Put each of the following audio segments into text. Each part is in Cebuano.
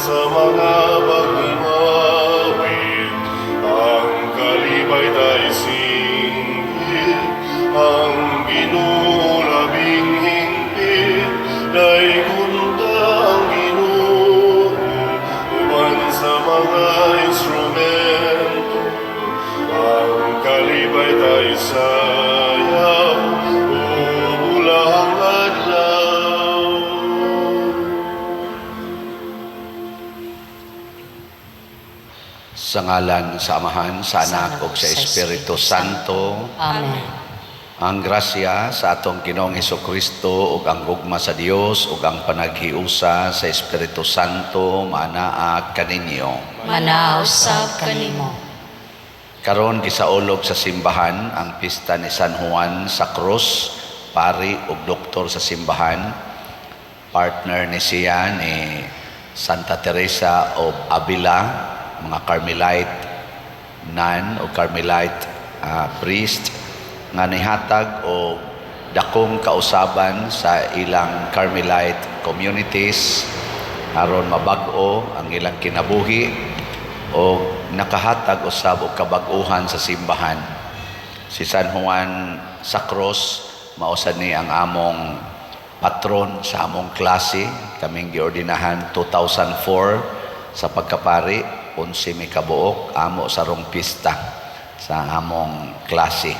sa mga bagong awit, ang kalipay tay singgit, ang Ginoo labing hingpit, daygon ta ang Ginoo, uban sa mga instrumento, ang kalipay tay sayaw, ug ulahang adlaw. Sa ngalan sa Amahan, sa Anak, ug sa Espiritu Santo. Amen. Ang grasya sa atong Ginoong Kristo ug ang gugma sa Dios ug ang panaghiusa sa Espiritu Santo maanaa kaninyo. Manaa usab kanimo. Karon gisaulog sa simbahan ang pista ni San Juan sa Cruz, pari ug doktor sa simbahan. Partner ni siya ni Santa Teresa of Avila, mga Carmelite nun o Carmelite priest nga nihatag og dakong kausaban sa ilang Carmelite communities aron mabag-o ang ilang kinabuhi o nakahatag usab og kabag-uhan sa simbahan. Si San Juan sa Cross mao sad ni ang among patron sa among klase, kaming giordinahan 2004 sa pagkapari, 11 mi kabuok, amo sa rong pista sa among klase.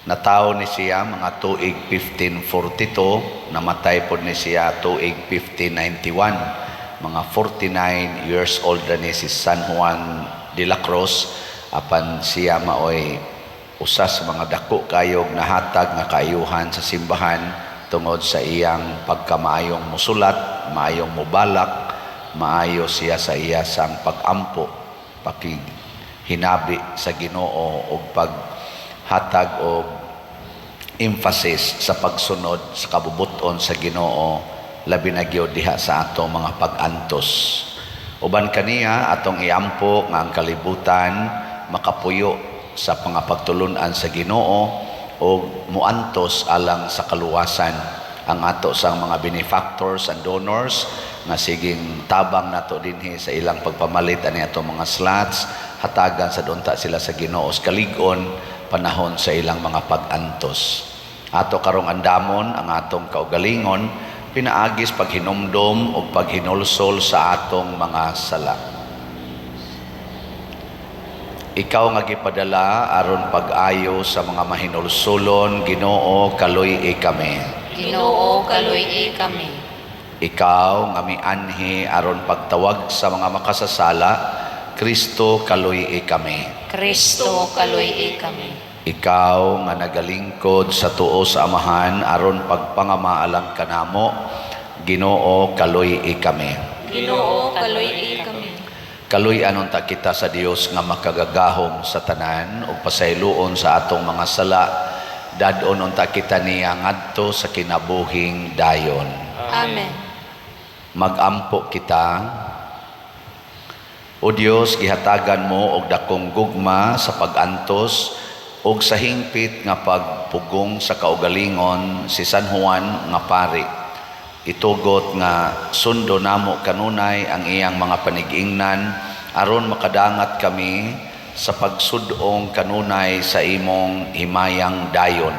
Natawo ni siya mga tuig 1542, namatay pod ni siya tuig 1591. Mga 49 years old na ni si San Juan de la Cruz, apan siya maoy usa sa mga dako kayog nahatag nga kaayuhan sa simbahan tungod sa iyang pagkamaayong musulat, maayong mubalak, maayo siya sa iya sang pag-ampo, pakighinabi sa Ginoo ug paghatag og emphasis sa pagsunod sa kabubut-on sa Ginoo, labi na gyud diha sa atong mga pag-antos. Uban kaniya atong iampo nga ang kalibutan makapuyo sa mga pagtulun-an sa Ginoo o muantos alang sa kaluwasan. Ang ato sang mga benefactors and donors nga siging tabang nato dinhi sa ilang pagpamalit ani atong mga slots, hatagan sa unta sila sa Ginoo sa kalig-on panahon sa ilang mga pag-antos. Ato karong andamon ang atong kaugalingon pinaagis paghinumdom ug paghinulsol sa atong mga sala. Ikaw nga gipadala aron pag-ayo sa mga mahinulsulon, Ginoo, kaluy-i kami. Ginoo, kaluy-i kami. Ikaw nga mianhi aron pagtawag sa mga makasasala, Kristo, kaluy-i kami. Kristo, kaluy-i kami. Ikaw nga nagalingkod sa tuo sa Amahan aron pagpangamaalang kanamo, Ginoo, kaluy-i kami. Ginoo, kaluy-i kami. Kaluy-an unta kita sa Dios nga makagagahom sa tanan ug pasayloon sa atong mga sala. Dad-on unta kita niya ngadto sa kinabuhing dayon. Amen. Magampo kita. O Dios, gihatagan mo og dakong gugma sa pag-antos ug sa hingpit nga pagpugong sa kaugalingon si San Juan nga pari. Itugot nga sundo namo kanunay ang iyang mga panigingnan aron makadangat kami sa pagsudong kanunay sa imong himayang dayon.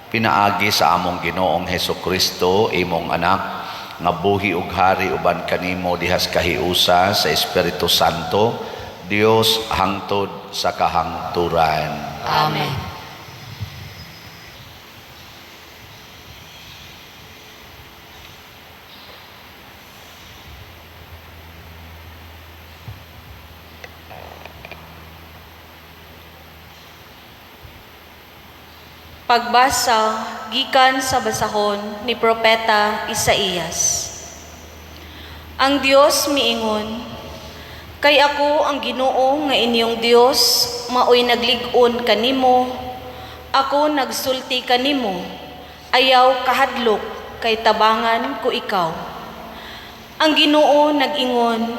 Pinaagi sa among Ginoong Heso Kristo, imong anak, nga buhi ug hari uban kanimo dihas kahiusa sa Espiritu Santo, Dios hangtod sa kahangturan. Amen. Pagbasa gikan sa basahon ni Propeta Isaías. Ang Dios miingon, kay ako ang Ginoo nga inyong Dios, maoy naglig-on kanimo, ako nagsulti kanimo, ayaw kahadlok kay tabangan ko ikaw. Ang Ginoo nag-ingon,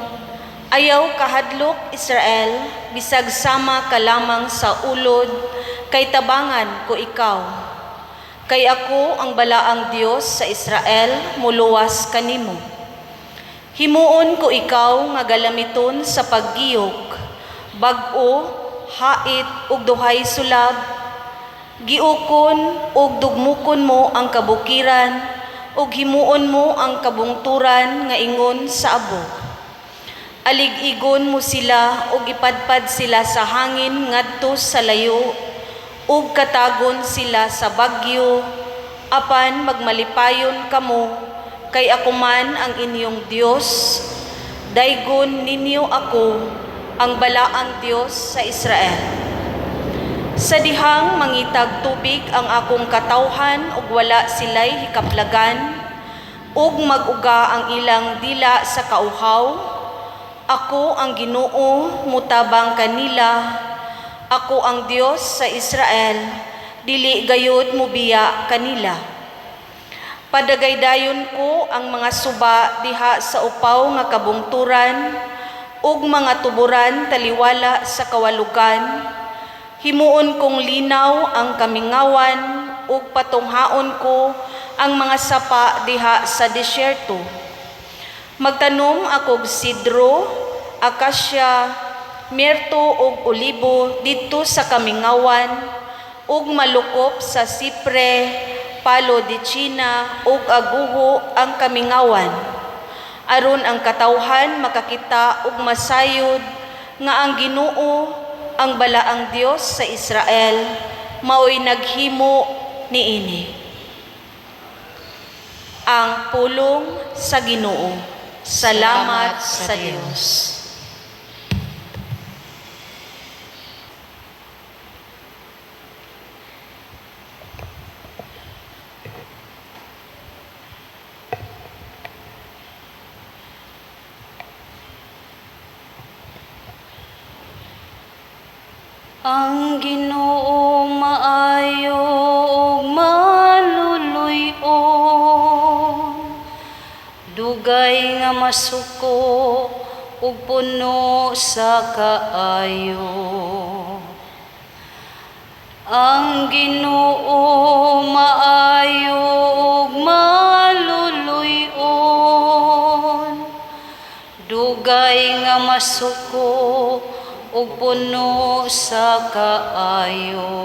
ayaw kahadlok Israel, bisag sama ka lamang sa ulod, kay tabangan ko ikaw. Kay ako ang balaang Dios sa Israel, muluwas kanimo. Himuon ko ikaw nga galamiton sa paggiyok, bag-o, hait ug duhay sulab. Giukon ug dugmukon mo ang kabukiran ug himuon mo ang kabungturan nga ingon sa abo. Alig-igon mo sila ug ipadpad sila sa hangin ngadto sa layo ug katagon sila sa bagyo, apan magmalipayon kamo kay ako man ang inyong Dios. Daygon ninyo ako, ang balaang Dios sa Israel. Sa dihang mangitag tubig ang akong katawhan ug wala sila'y hikaplagan, ug mag-uga ang ilang dila sa kauhaw, ako ang Ginoo mutabang kanila, ako ang Dios sa Israel, dili gayud mobiya kanila. Padagaydayon ko ang mga suba diha sa upaw nga kabungturan ug mga tuburan taliwala sa kawalugan. Himuon kong linaw ang kamingawan ug patunghaon ko ang mga sapa diha sa disyerto. Magtanom akog sidro, akasya, mirto ug olibo didto sa kamingawan ug malukop sa sipre, palo de China ug aguho ang kamingawan. Aron ang katawhan makakita ug masayod nga ang Ginoo, ang balaang Dios sa Israel, maoy naghimo niini. Ang pulong sa Ginoo. Salamat sa Dios. Ang Ginoo maayo ug maluluy-on, dugay nga masuko ug puno sa kaayo. Ang Ginoo maayo ug maluluy-on, dugay nga masuko ug puno sa kaayo.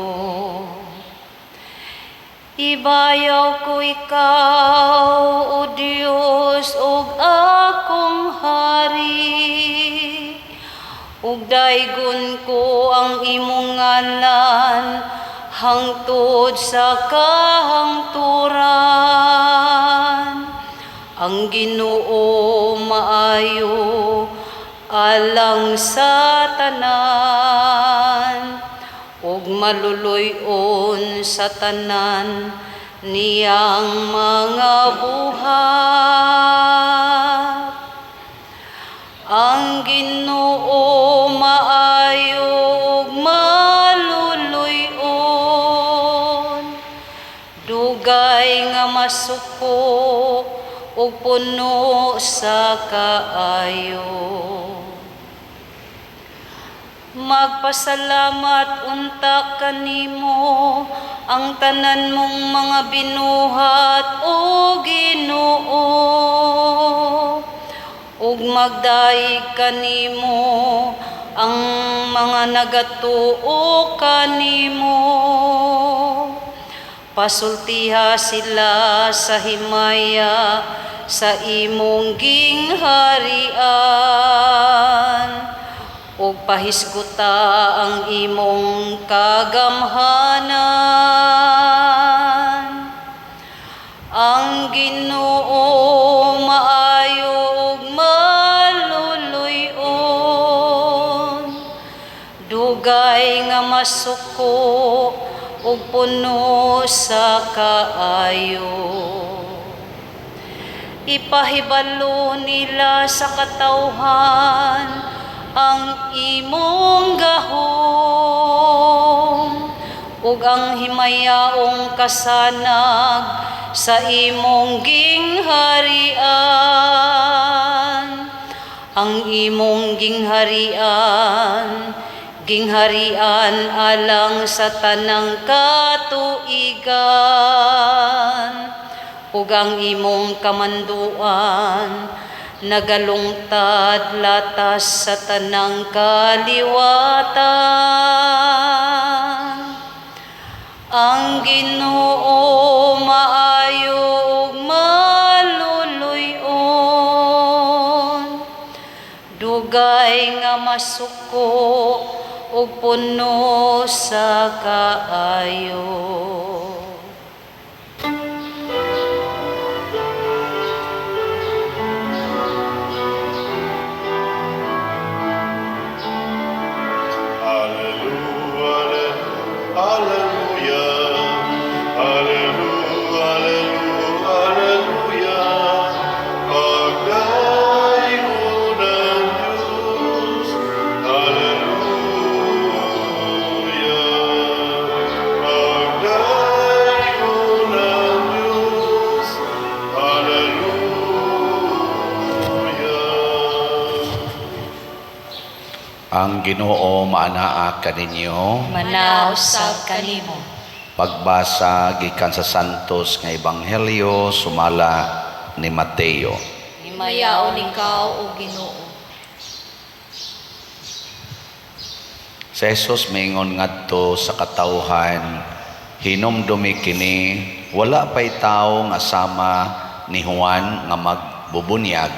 Ibayaw ko ikaw, O Dios, ug akong hari. Ug daygon ko ang imong ngalan hangtod sa kahangturan. Ang Ginoo maayo alang sa tanan, ug maluluy-on sa tanan niyang mga buhat. Ang Ginoo maayo ug maluluy-on, dugay nga masuko ug puno sa kaayo. Magpasalamat unta kanimo ang tanan mong mga binuhat, o Ginoo, ug magdaig kanimo ang mga nagatuo kanimo. Pasultiha sila sa himaya sa imong gingharian, ug pahisguta ang imong kagamhanan. Ang Ginoo maayo ug maluluy-on, dugay nga masuko ug puno sa kaayo. Ipahibalo nila sa katawhan ang imong gahom ug ang himayaong kasanag sa imong gingharian. Ang imong gingharian, gingharian alang sa tanang katuigan, ug ang imong kamanduan Nagalungtad latas sa tanang kaliwatan. Ang Ginoo maayo ug maluluy-on, dugay nga masuko ug puno sa kaayo. Alleluia, alleluia, alleluia, alleluia, alleluia. Pagdaygon ang Diyos. Alleluia. Pagdaygon ang Diyos. Alleluia. Ang Ginoo maanaa kaninyo. Manaa usab kanimo. Pagbasa gikan sa Santos nga Ebanghelyo sumala ni Mateo. Himayaon ikaw, o Ginoo. Si Jesus mingon ngadto sa katawhan, "Hinumdumi kini, wala pay tawo nga sama ni Juan nga magbubunyag,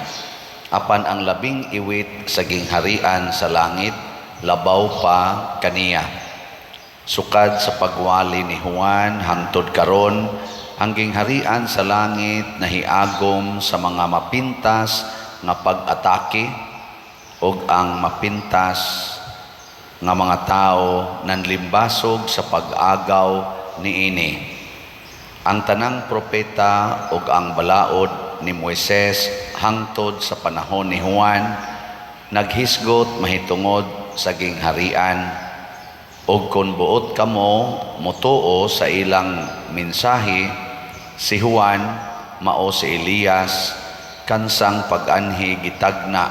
apan ang labing iwit sa gingharian sa langit labaw pa kaniya. Sukad sa pagwali ni Juan hangtod karon, ang gingharian sa langit nahiagom sa mga mapintas nga pag-atake, ug ang mapintas nga mga tawo nanlimbasog sa pag-agaw niini. Ang tanang propeta ug ang balaod ni Moises hangtod sa panahon ni Juan naghisgot mahitungod sa gingharian, ug kon buot kamo motuo sa ilang mensahe, si Juan mao si Elias kansang pag-anhi gitagna.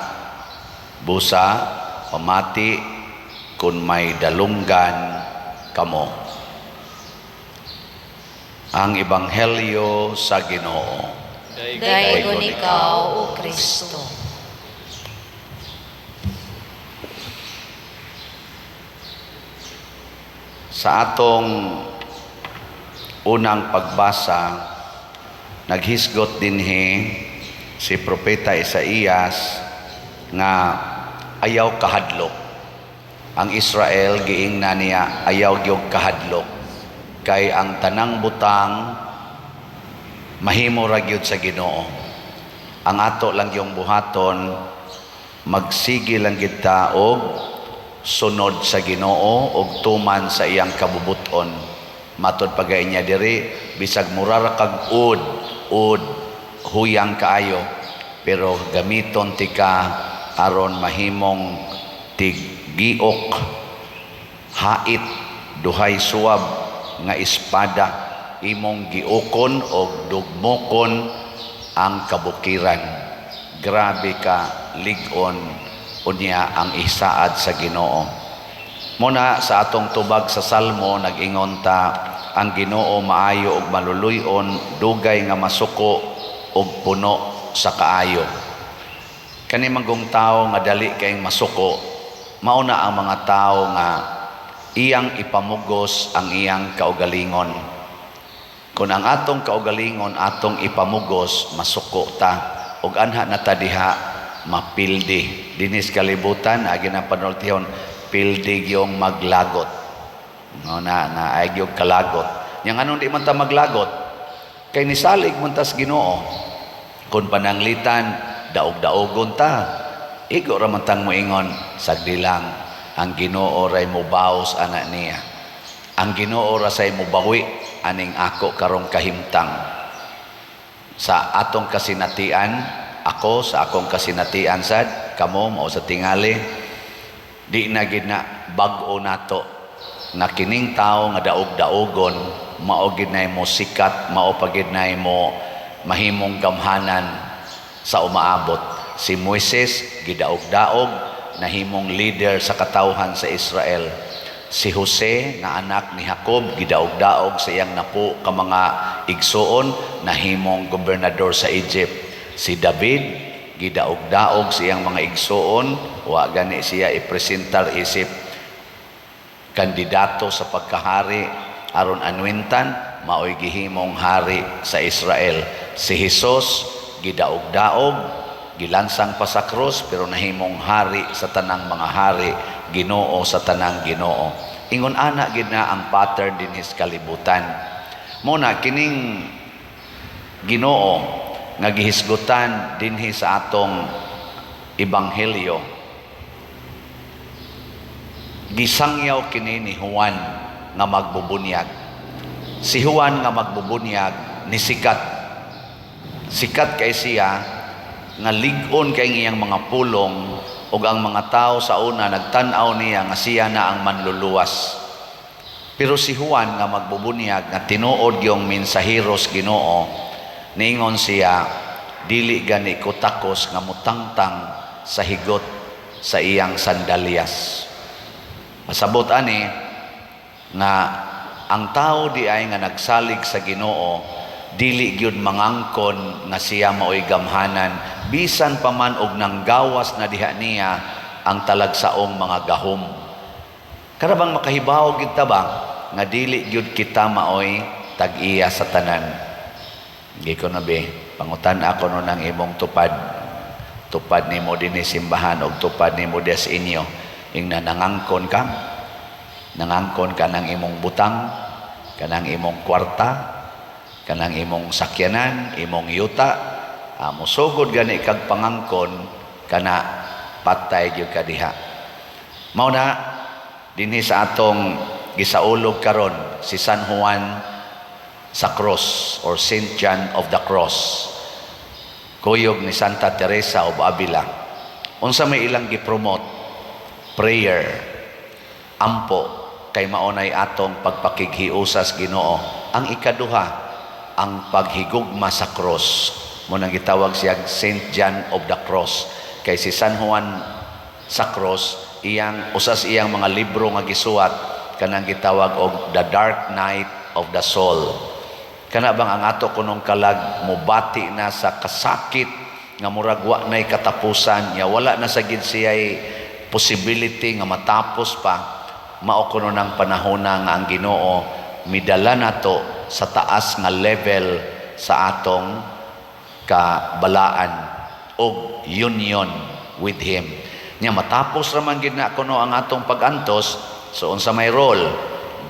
Busa pamati kun may dalunggan kamo." Ang Ebanghelyo sa Ginoo. Daygon ikaw, O Kristo. Sa atong unang pagbasa, naghisgot dinhi si Propeta Isaías nga ayaw kahadlok. Ang Israel giingna niya ayaw gyud kahadlok kay ang tanang butang mahimo ra gyud sa Ginoo. Ang ato lang yung buhaton, magsige lang gyud ta og sunod sa Ginoo og tuman sa iyang kabubuton. Matod pagay niya diri, bisag mura ra kag ud, ud huyang kaayo, pero gamiton tika aron mahimong tiggiok, hait, duhay suwab nga espada, imong giukon og dugmokon ang kabukiran. Grabe ka lig-on unya ang isaad sa Ginoo. Muna sa atong tubag sa Salmo, nag-ingon ta, ang Ginoo maayo ug maluluy-on, dugay nga masuko ug puno sa kaayo. Kani manggong tawo nga dali kayong masuko, mao na ang mga tawo nga iyang ipamugos ang iyang kaugalingon. Kung ang atong kaugalingon atong ipamugos, masuko ta ug anha na ta diha mapildi. Dinis kalibutan agi na panultihon, pildi yung maglagot. No na nga ay gyud kalagot. Yang anong di man ta maglagot? Kay nisalig man tas Ginoo. Kung pananglitan daog-daogon ta, igo ra man tang moingon, sagdi lang ang Ginoo ray mobaos ana niya. Ang Ginoo ra say mobawi aning ako karong kahimtang. Sa atong kasinatian, ako sa akong kasinatian sad, kamo mao sa tingali, di na gid na bag-o nato na kining tawo nga daog-daogon mao gid nay mo sikat, mao pa gid nay mo mahimong gamhanan sa umaabot. Si Moises gidaog-daog, nahimong leader sa katawhan sa Israel. Si Jose nga anak ni Jacob gidaog-daog sa iyang napo ka mga igsuon, nahimong gobernador sa Egypt. Si David Gidaog-daog siyang mga igsuon, wa gani siya ipresentar isip kandidato sa pagkahari aron anwintan, maoy gihimong hari sa Israel. Si Hesus gidaog-daog, gilansang pa sa krus, pero nahimong hari sa tanang mga hari, Ginoo sa tanang Ginoo. Ingon ana gid na ang pattern dinhi sa kalibutan. Mao na kining Ginoo nga gihisgutan dinhi sa atong ebanghelyo, gisangyaw kini ni Juan nga magbubunyag. Si Juan nga magbubunyag ni sikat. Sikat kay siya nga lig-on kay iyang mga pulong, ug ang mga tao sa una nagtan-aw niya nga siya na ang manluluwas. Pero si Juan nga magbubunyag nga tinuod yung mensaheros Ginoo, niingon siya, "Dili gani ko takos nga mutangtang sa higot sa iyang sandalyas." Pasabot ani nga ang tao di ay nga nagsalig sa Ginoo, dili gyud mangangkon nga siya maoy gamhanan bisan pa man og nanggawas na diha niya ang talagsaong mga gahom. Kana bang makahibaw gyud ta ba nga dili gyud kita maoy tag-iya sa tanan? Gi ko na be, pangutan ako no ng imong tupad. Tupad nimo dinhi simbahan og tupad nimo des inyo. Ingna nangangkon ka. Nangangkon ka ng imong butang, kanang imong kwarta, kanang imong sakyanan, imong yuta. Musugod gani kag pangangkon kana, patay gyud ka diha. Mao na dinhi sa atong gisaulog karon, si San Juan sa Cross or Saint John of the Cross. Kuyog ni Santa Teresa of Avila. Unsa may ilang gipromote? Prayer. Ampo kay maunay atong pagpakighiusas Ginoo. Ang ikaduha, ang paghigugma sa cross. Mao nang gitawag siya Saint John of the Cross. Kay si San Juan sa Cross, iyang usas iyang mga libro nga gisuwat kanang gitawag og The Dark Night of the Soul. Kana bang ang ato kunong kalag mubati na sa kasakit nga murag wa nay katapusan ya, wala na sa gid siya'y possibility nga matapos pa, mao kuno ng panahon nga ang Ginoo midala nato sa taas nga level sa atong kabalaan og union with Him. Nya matapos ra man gid na kuno ang atong pag-antos, so unsa may role?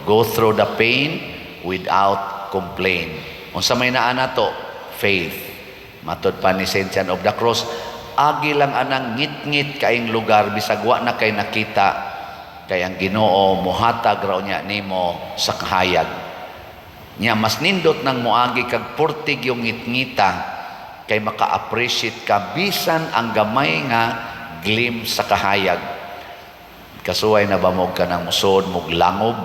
Go through the pain without complaint. Unsa may naa nato? Faith. Matod pa ni Saint John of the Cross, agi lang anang ngit-ngit kaing lugar bisag wa na kay nakita, kay ang Ginoo mohatag raw niya nimo sa kahayag. Nya mas nindot nang moagi kag purtig yung ngit-ngita kay maka-appreciate ka bisan ang gamay nga glimpse sa kahayag. Kasuway na ba mo ka nang musod mog langob?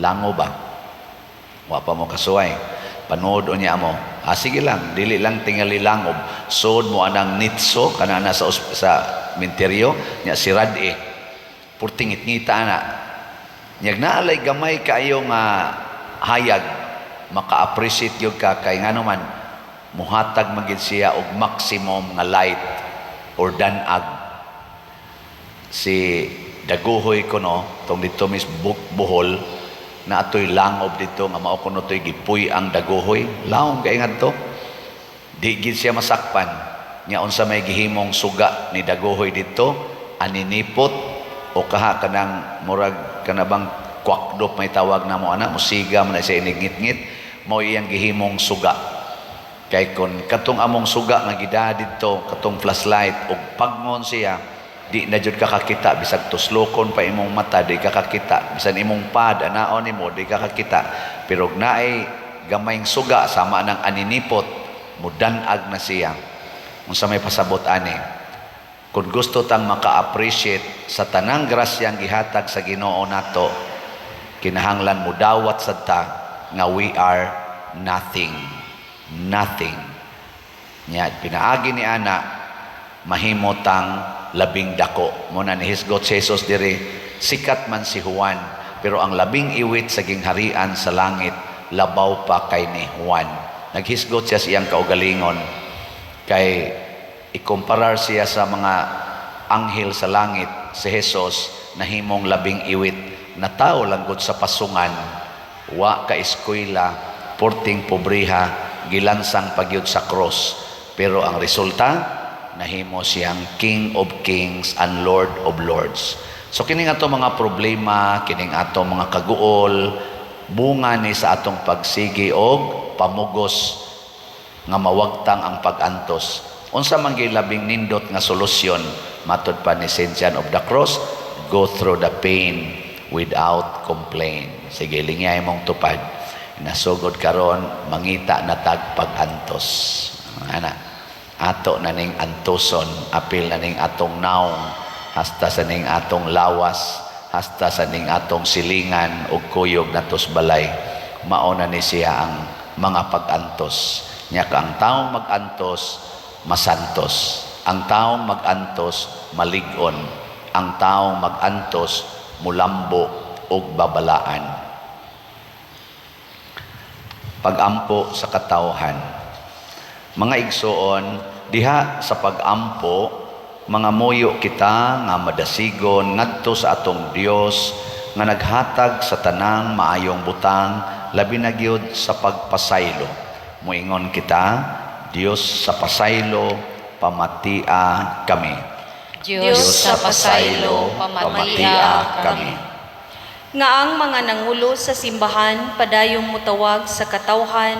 Langob ba? Wa pa mo kasuway. Panood unya mo. Ah, sige lang, dili lang tingali langob. Sud mo anang nitso kana na sa minteryo nya si Rad eh. Purting ngit-ngita ana. Nyag naalay gamay kaayo nga hayag, maka-appreciate gyud ka kay ngano man muhatag man gid siya og maximum nga light or danag. Si Dagohoy kuno tong dito mis Bohol na atoy langob dito nga mao kuno toy gipuy ang Dagohoy, laom kay ngadto, di gid siya masakpan. Nya unsa may gihimong suga ni Dagohoy dito? Aninipot o kaha kanang murag kanabang kwakdop may tawag na mo ana, musiga man na siya inigngit-ngit, mao iyang gihimong suga. Kay kon katong among suga nga gida didto, katong flashlight, og pagngon siya, di na jud ka kakita. Bisag tuslokon pa imong mata, di ka kakita. Bisan imong pad anaon nimo, di ka kakita. Pero og naay gamayng suga sama ng aninipot, mudanag na siya. Unsa may pasabot ani? Kung gusto tang maka-appreciate sa tanang grasyang gihatag sa Ginoo nato, kinahanglan mudawat sad ta nga we are nothing, nothing. Nya pinaagi ni ana mahimo tang labing dako. Mao na nihisgot si Jesus diri, sikat man si Juan, pero ang labing iwit sa gingharian sa langit labaw pa kay ni Juan. Naghisgot siya sa iyang kaugalingon kay Ikumparar siya sa mga anghel sa langit, si Jesus nahimong labing iwit na tao lang gud sa pasungan, wa ka eskwela, porting pobriha, gilansang pagyud sa cross. Pero ang resulta, nahimo siyang King of Kings and Lord of Lords. So kining ato mga problema, kining ato mga kaguol, bunga ni sa atong pagsigi og pamugos nga mawagtang ang pag-antos. Unsa man gyud labing nindot nga solusyon matod pa ni Saint John of the Cross? Go through the pain without complaint. Sige, lingyay mong tupad. Nasugod karon, mangita na tag pag-antos. Ana, ato na ning antuson, apil na ning atong naong, hasta sa ning atong lawas, hasta sa ning atong silingan ug kuyog natos balay. Mao na ni siya ang mga pag-antos. Nya ka ang taong mag-antos, masantos. Ang taong mag-antos, malig-on. Ang taong mag-antos, mulambo ug babalaan. Pag-ampo sa katawhan. Mga igsoon, diha sa pag-ampo, mga muyo kita nga madasigon ngadto sa atong Dios nga naghatag sa tanang maayong butang, labi na gyud sa pagpasaylo. Moingon kita, Dios sa pasaylo, pamatia kami. Diyos sa pasaylo, pamatia kami. Nga ang mga nangulo sa simbahan padayong mutawag sa katawhan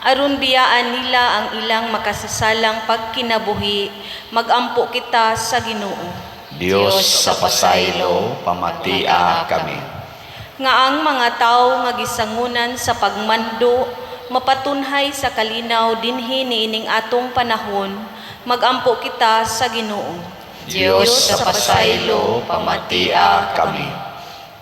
aron biyaan nila ang ilang makasasalang pagkinabuhi, magampo kita sa Ginoo. Dios sa pasaylo, pamatia kami. Nga ang mga tawo nga gisangunan sa pagmando mapatunhay sa kalinaw dinhi niining atong panahon, magampo kita sa Ginoo. Diyos sa pasaylo, pamatia kami.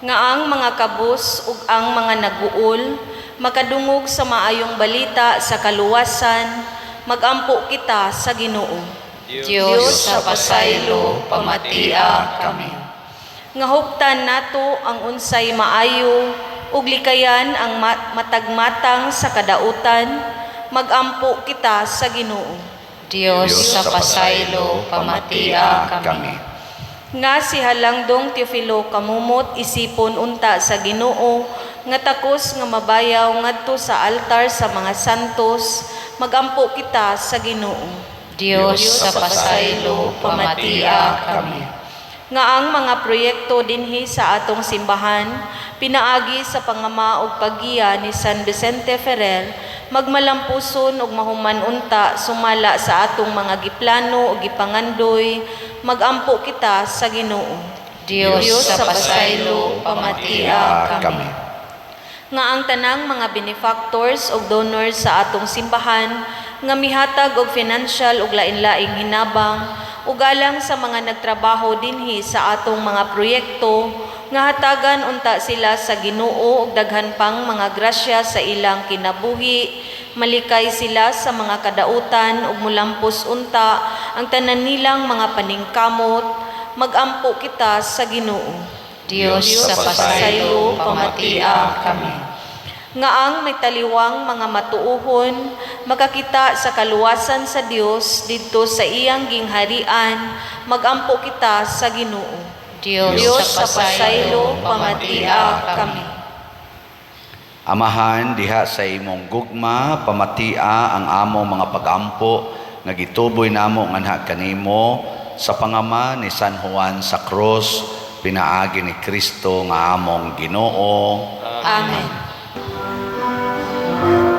Nga ang mga kabus ug ang mga naguol makadungog sa maayong balita sa kaluwasan, magampo kita sa Ginoo. Diyos sa pasaylo, pamatia kami. Nga huptan nato ang unsay maayo ug likayan ang matagmatang sa kadautan, magampo kita sa Ginoo. Diyos sa pasaylo, pamatia kami. Nga si Halangdong Teofilo Camomot isipon unta sa Ginoo nga takos nga mabayaw ngadto sa altar sa mga santos, magampo kita sa Ginoo. Diyos sa pasaylo, pamatia kami. Nga ang mga proyekto dinhi sa atong simbahan pinaagi sa pangama ug paggiya ni San Vicente Ferrer magmalampuson ug mahuman unta sumala sa atong mga giplano ug gipangandoy, magampo kita sa Ginoo. Diyos sa pasaylo, pamatia kami. Nga ang tanang mga benefactors ug donors sa atong simbahan nga mihatag og financial ug lain-laing hinabang ug alang sa mga nagtrabaho dinhi sa atong mga proyekto, nga hatagan unta sila sa Ginoo og daghan pang mga grasya sa ilang kinabuhi, malikay sila sa mga kadautan ug mulampos unta ang tanan nilang mga paningkamot, magampo kita sa Ginoo. Diyos sa pasaylo, pamatia kami. Nga ang may taliwang mga matuohon makakita sa kaluwasan sa Dios didto sa iyang gingharian, magampo kita sa Ginoo. Diyos sa pasaylo, pamatia kami. Amahan, diha sa imong gugma, pamatia ang among mga pagampo nga gituboy namo nganha kanimo sa pangama ni San Juan sa Cross, pinaagi ni Kristo nga among Ginoo. Amen. Sa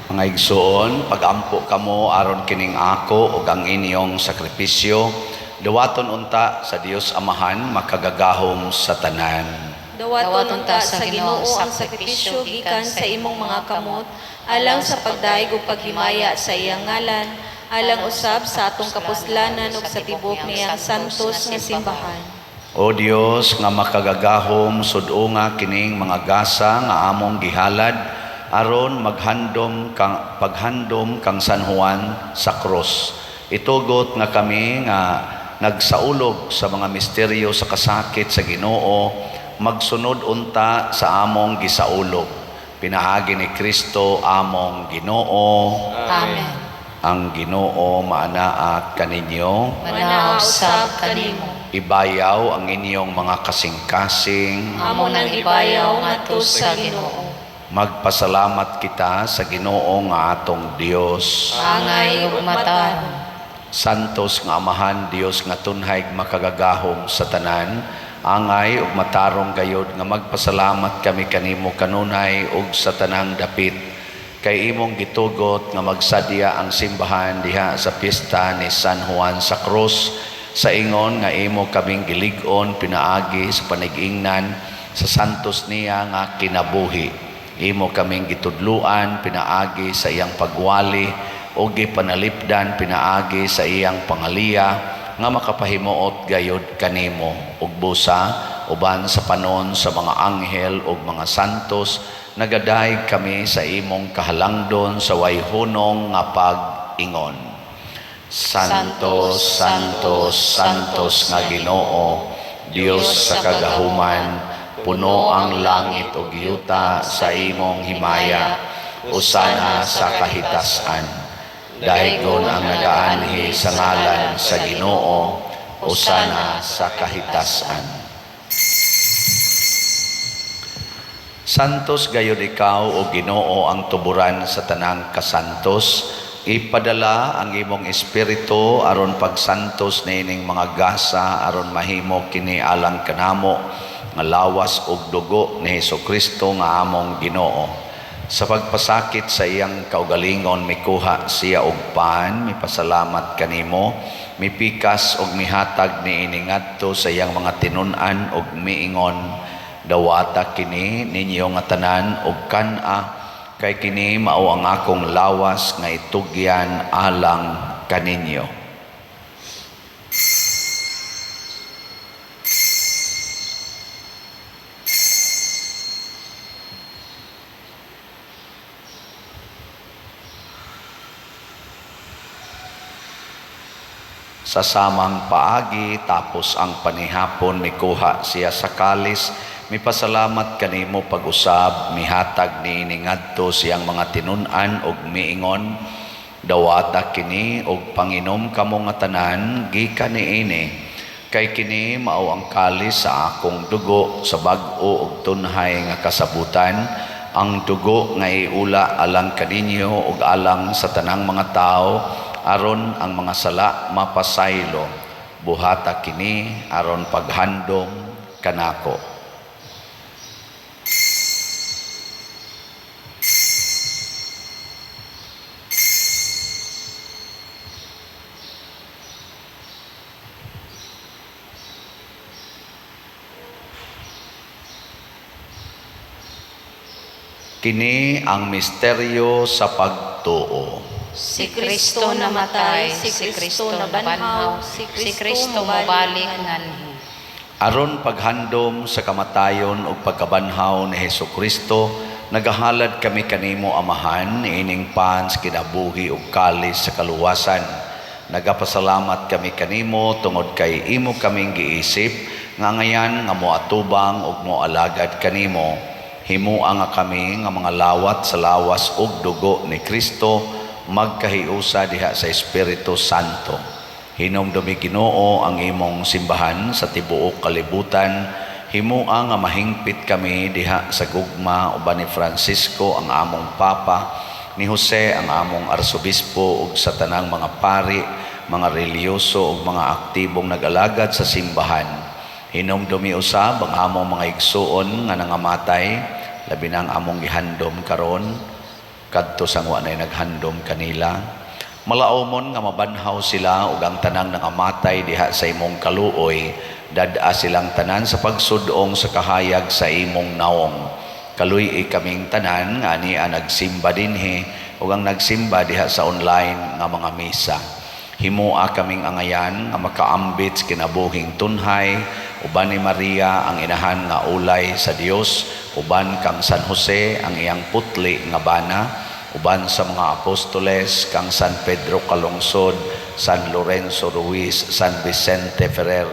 Mga igsoon, pagampo kamo aron kining ako ug ang inyong sakripisyo, dawaton unta sa Dios Amahan makagagahom sa tanan. Dawaton unta sa Ginoo ang sakripisyo gikan sa imong mga kamot alang sa pagdayeg ug paghimaya sa iyang ngalan, alang usab sa atong kapuslanan ug sa tibuok niyang santos nga simbahan. O Dios nga makagagahom, sud-unga kining mga gasa nga among gihalad aron maghandom kang paghandom kang San Juan sa krus. Itugot nga kami nga nagsaulog sa mga misteryo sa kasakit sa Ginoo, magsunod unta sa among gisaulog. Pinaagi ni Kristo among Ginoo. Amen. Ang Ginoo maanaa kaninyo. Manaa usab kanimo. Ibayaw ang inyong mga kasing-kasing. Amo nang ibayaw ngadto sa Ginoo. Magpasalamat kita sa Ginoo nga atong Dios. Angay ug matarong. Santos nga Amahan, Dios nga tunhay makagagahom sa tanan, angay ug matarong gayod nga magpasalamat kami kanimo kanunay ug sa tanang dapit, kay imong gitugot nga magsadya ang simbahan diha sa piyesta ni San Juan sa Krus, sa ingon nga imo kaming gilig-on pinaagi sa panigingnan sa santos niya nga kinabuhi. Imo kaming gitudluan pinaagi sa iyang pagwali o gipanalipdan pinaagi sa iyang pangaliya nga makapahimuot gayod kanimo ug busa uban sa panon sa mga anghel ug mga santos, nagadayeg kami sa imong kahalangdon sa wayhunong nga pag-ingon. Santo, Santo, Santos nga Ginoo, Dios sa kagahuman, puno ang langit ug yuta sa imong himaya, usana sa kahitasan. Daygon ang nagaanhi sa ngalan sa Ginoo, usana sa kahitasan. Santos gayud ikaw o Ginoo ang tuburan sa tanang kasantos. Ipadala ang imong espiritu aron pagsantos niining mga gasa aron mahimo kini alang kanamo nga lawas ug dugo ni Hesukristo nga among Ginoo. Sa pagpasakit sa iyang kaugalingon, mikuha siya og pan, mipasalamat kanimo, mipikas og mihatag niini ngadto sa iyang mga tinun-an og miingon, dawata kini ninyo nga tanan og kan-a, kay kini mao ang akong lawas nga itugyan alang kaninyo. Sa samang paagi, tapos ang panihapon, mikuha siya sa kalis, mipasalamat kanimo pag-usab, mihatag niini ngadto siyang mga tinun-an og miingon, dawata kini og panginom kamo nga tanan gikan niini, kay kini mao ang kalis sa akong dugo sa bag-o og tunhay nga kasabutan, ang dugo nga iula alang kaninyo ug alang sa tanang mga tawo aron ang mga sala mapasaylo. Buhata kini aron paghandom kanako. Kini ang misteryo sa pagtuo. Si Kristo namatay, si Kristo nabanhaw, si Kristo mobalik nganhi. Aron paghandom sa kamatayon ug pagkabanhaw ni Hesukristo, nagahalad kami kanimo Amahan niining pan sa kinabuhi ug kalis sa kaluwasan. Nagapasalamat kami kanimo tungod kay imo kaming giisip nga ngayan nga moatubang ug moalagad kanimo. Himua nga kami nga mga lawat sa lawas ug dugo ni Kristo magkahiusa diha sa Espiritu Santo. Hinumdumi Ginoo ang imong simbahan sa tibuok kalibutan. Himua nga mahingpit kami diha sa gugma uban ni Francisco ang among Papa, ni Jose ang among Arsobispo ug sa tanang mga pari, mga relihiyoso ug mga aktibong nag-alagad sa simbahan. Hinumdumi usab ang among mga igsuon nga nangamatay, labi na ang among gihandom karon Kadto sang wa nay naghandom kanila. Malaumon nga mabanhaw sila ug ang tanang nangamatay diha sa imong kaluoy, dad-a silang tanan sa pagsudong sa kahayag sa imong nawong. Kaluy-i kaming tanan nga ania nagsimba dinhi ug ang nagsimba diha sa online nga mga misa. Himoa kaming angayan nga makaambit sa kinabuhing tunhay uban ni Maria ang inahan nga ulay sa Dios, uban kang San Jose ang iyang putli nga bana, uban sa mga apostoles kang San Pedro Calungsod, San Lorenzo Ruiz, San Vicente Ferrer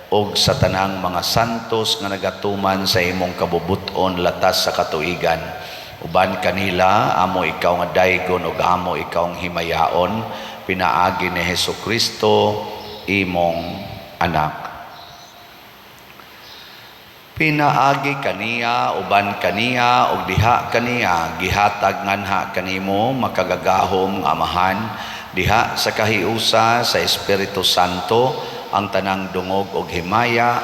ug sa tanang mga santos nga nagatuman sa imong kabubut-on latas sa katuigan. Uban kanila amo ikaw nga daygon ug amo ikaw ang himayaon, pinaagi ni Hesus Kristo imong anak. Pinaagi kaniya, uban kaniya, ug diha kaniya, gihatag nganha kanimo makagagahom nga Amahan, diha sa kahiusa sa Espiritu Santo, ang tanang dungog ug himaya,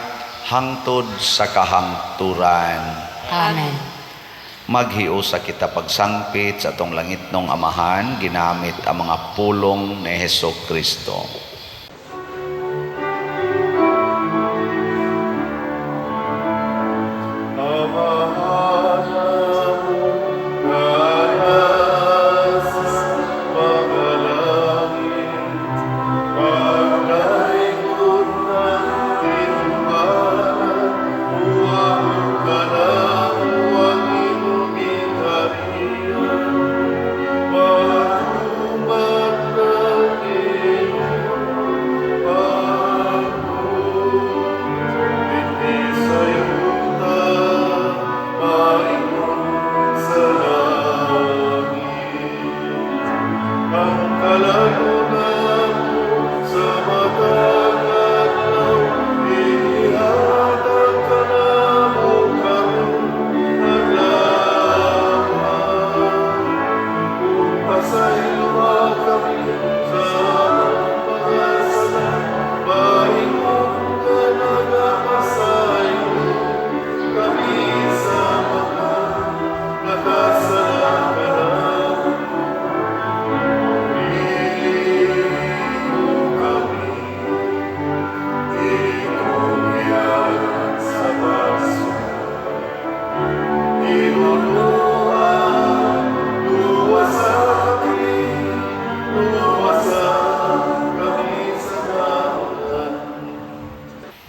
hangtod sa kahangturan. Amen. Maghiusa kita pagsangpit sa atong langitnong Amahan, ginamit ang mga pulong ni Hesus Kristo.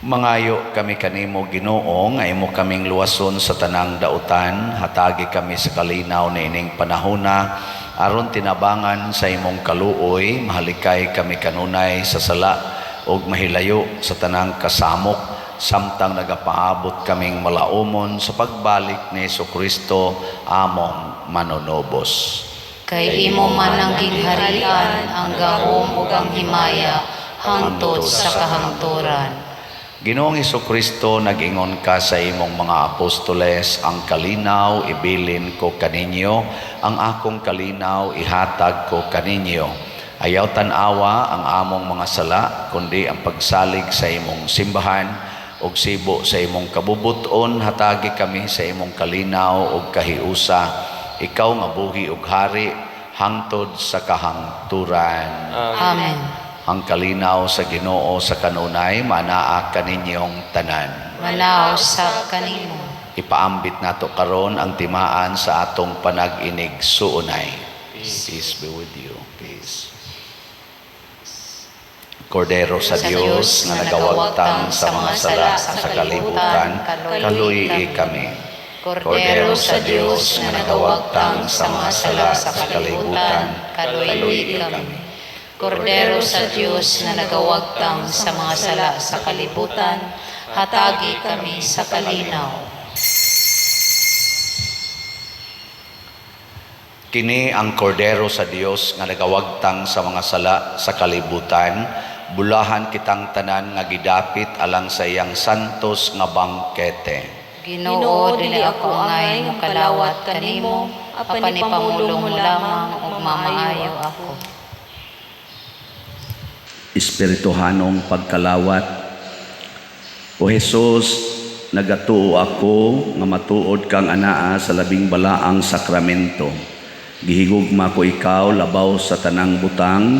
Mangayo kami kanimo, Ginoo, nga imo kaming luwason sa tanang dautan, hatagi kami sa kalinaw niining panahona aron tinabangan sa imong kaluoy, mahalikay kami kanunay sa sala ug mahilayo sa tanang kasamok samtang nagapaabot kaming malaumon sa pagbalik ni Hesukristo among manunubos. Kay imo man ang gingharian, ang gahom ug ang himaya, hangtod sa kahangturan. Ginoong Hesukristo, nag-ingon ka sa imong mga apostoles, ang kalinaw ibilin ko kaninyo, ang akong kalinaw ihatag ko kaninyo. Ayaw tan-awa ang among mga sala, kundi ang pagsalig sa imong simbahan, ug sibo sa imong kabubuton, hatagi kami sa imong kalinaw ug kahiusa. Ikaw nga buhi ug hari, hangtod sa kahangturan. Amen. Ang kalinaw sa Ginoo sa kanunay manaa kaninyong tanan. Manaw sa kanimo. Ipaambit nato karon ang timaan sa atong panag-inig suunay. Peace be with you. Peace. Kordero sa Dios nga nagawagtang sa mga sala sa kalibutan, kaluy-i kami. Kordero sa Dios nga nagawagtang sa mga sala sa kalibutan, kaluy-i kami. Kordero sa Dios nga nagawagtang sa mga sala sa kalibutan, hatagi kami sa kalinaw. Kini ang kordero sa Dios nga nagawagtang sa mga sala sa kalibutan, bulahan kitang tanan nga gidapit alang sa iyang santos nga bangkete. Ginoo, dili ako angay mokalawat kanimo, apan ipamulong mo lamang ug mamaayo ako. Espirituhanong pagkalawat. O Jesus, nagatuo ako nga matuod kang anaa sa labing balaang sakramento. Gihigugma ko ikaw labaw sa tanang butang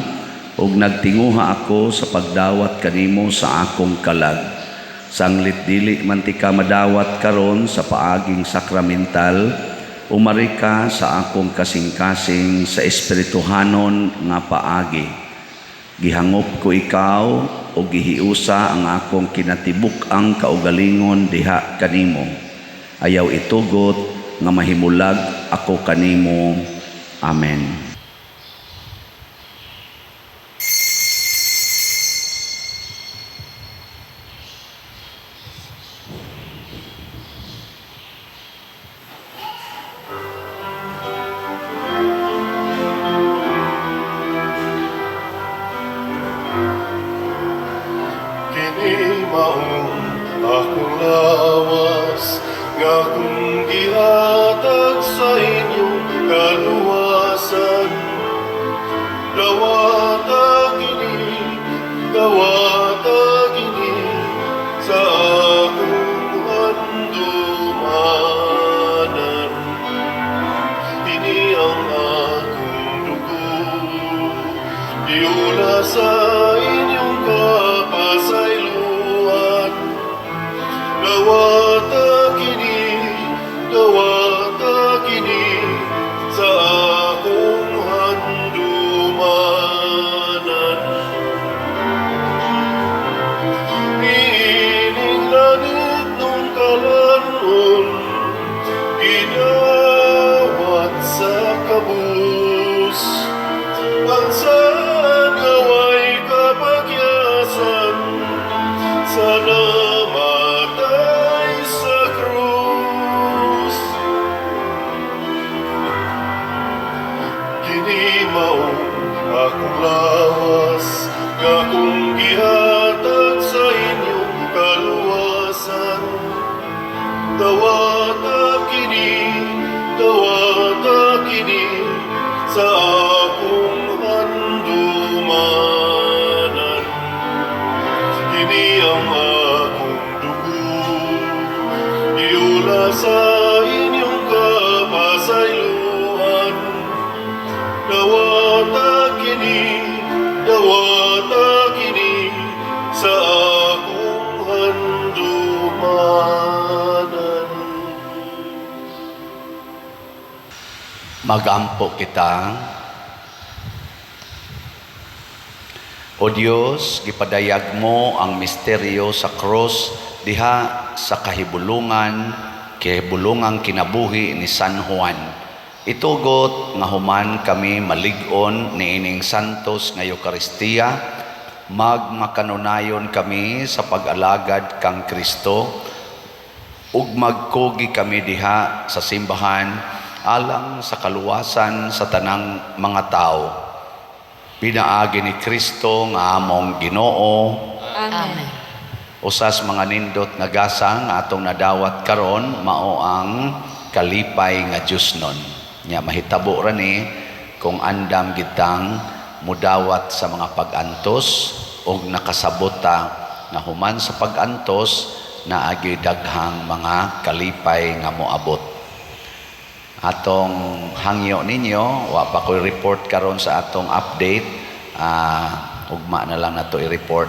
ug nagtinguha ako sa pagdawat kanimo sa akong kalag. Sanglit dili man tika madawat karon sa paaging sakramental, umari ka sa akong kasing-kasing sa espirituhanon nga paagi. Gihangop ko ikaw ug gihiusa ang akong kinatibuk-ang kaugalingon diha kanimo. Ayaw itugot nga mahimulag ako kanimo. Amen. Kini maong akong lawas nga akong gihatag sa inyong kaluwasan. Dawata kini, dawata kini sa akong handumanan. Kini ang akong dugo, giula sa inyong kapasayloan. Dawata kini sa akong handumanan. Niining langit nung kalanon, gidawat sa kabus. Ang saad nga way kapagyasan, sa namatay sa krus. Kini mao akong lawas nga akong gihatag sa inyong kaluwasan. Dawata kini sa akong handumanan. Kini ang akong dugo, giula sa inyong kapasayloan. Dawata kini sa akong handumanan. Magampo kita. O Dios, gipadayag mo ang misteryo sa krus diha sa kahibulungan, kahibulungang kinabuhi ni San Juan. Itugot nga human kami malig-on niining santos nga Eukaristiya, magmakanunayon kami sa pag-alagad kang Kristo, ug magkugi kami diha sa simbahan alang sa kaluwasan sa tanang mga tao. Pinaagi ni Kristo nga among Ginoo. Amen. Usas mga nindot nga gasa nga atong nadawat karon mao ang kalipay nga Diosnon. Nya mahitabo ra ni kung andam gitang mudawat sa mga pag-antos og nakasabot ta nga human sa pag-antos naagi daghang mga kalipay nga moabot. Atong hangyo ninyo, wa pa ko'y report karon sa atong update. Ugma na lang nato i-report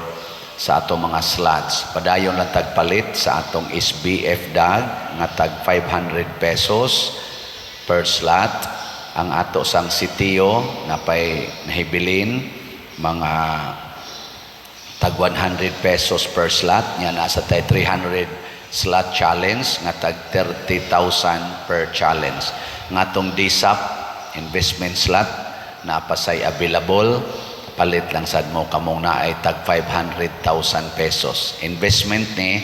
sa atong mga slots. Padayon lang tagpalit sa atong SBF DAG nga tag 500 pesos per slot. Ang ato sang sitio napay nahibilin mga tag 100 pesos per slot, nya nasa tay 300 slot challenge nga tag 30,000 per challenge. Nga atong DSAP investment slot napasay available, palit lang sad mo kamong naay tag 500,000 pesos. Investment ni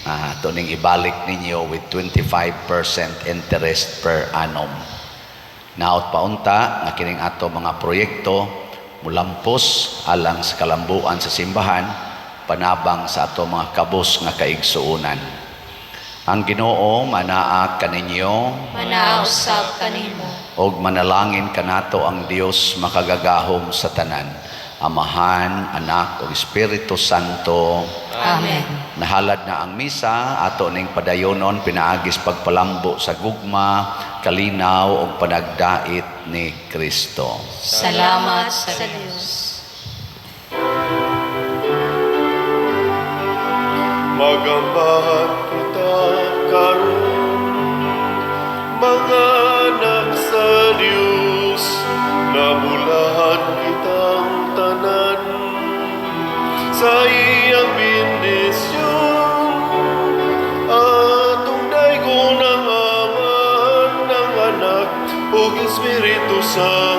ato ning ibalik ninyo with 25% interest per annum. Naot paunta nga kining ato mga proyekto mulampos alang sa kalambuan sa simbahan, panabang sa ato mga kabus nga kaigsuonan. Ang Ginoo manaa kaninyo, Manaa usab kanimo. Og manalangin kanato ang Dios makagagahom sa tanan, Amahan, Anak ug Espiritu Santo. Amen. Nahalad na ang misa, ato ning padayonon pinaagis pagpalambo sa gugma. kalinaw ug panagdait ni Kristo. Salamat sa Dios. Magambahan kita karon, mga anak sa Dios, nabulahan kitang tanan sa iyang bendisyon. Atong daygon ang Amahan, ang Anak ug Espiritu Santo.